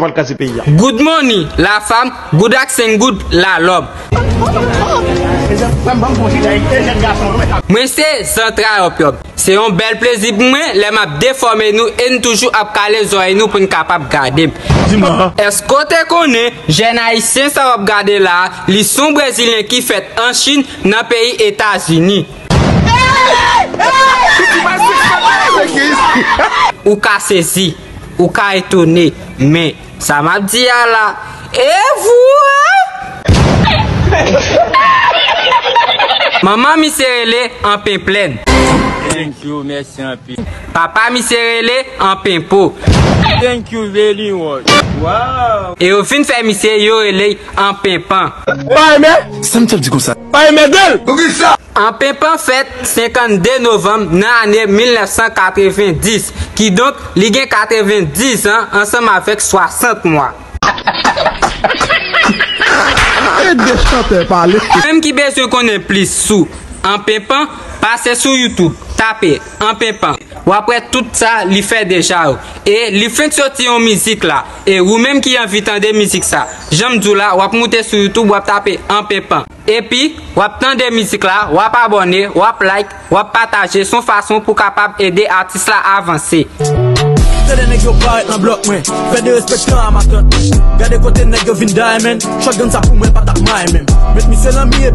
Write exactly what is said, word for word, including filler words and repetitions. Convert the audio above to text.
Pral kraze peyi a. Good morning, la femme. Good accent, good, la lòm. Mwen se Zantray Yòp Yòp. Se yon bèl plezi pou mwen lè m ap defòme nou e n toujou ap kale zòrèy nou pou n kapab gade m. Di mwen. Èske w te konnen jèn ayisyen sa w ap gade la a, li se yon brezilyen ki fèt an Chin nan peyi Etazini? Ou ka sezi, ou ka etone, men sa m ap di a la, e vre! Manman misye rele Anpenplèn. Thank you, mèsi anpil. Papa misye rele Anpenpo. Thank you very much. Wow! E yo fin fè misye, yo rele Anpenpan. Bay men! Sa m t ap di konsa. Bay men del! Pou ki sa? Anpenpan fèt senkannde novanm nan ane mil nèf san katrevenndis, kidonk li gen katrevenndis an ansanm avèk swasant mwa. Ede chantè pale. Menm ki bezwen konnen plis sou Anpenpan, pase sou YouTube, tape Anpenpan. W ap wè tout sa li fè deja yo. E li fenk soti yon mizik la. E ou menm ki anvi tande mizik sa, jan m di w la, w ap moute sou YouTube, w ap tape Anpenpan. Epi, w ap tande mizik la, w ap abòne, w ap like, w ap pataje, se yon fason pou kapab ede atis la avanse. Tande nèg yo parèt nan blòk mwen, fè derespektan a matant. Gade kote nèg yo vin daye menm, shotgun sa pou mwen pa t ap may menm. Met misye nan mi e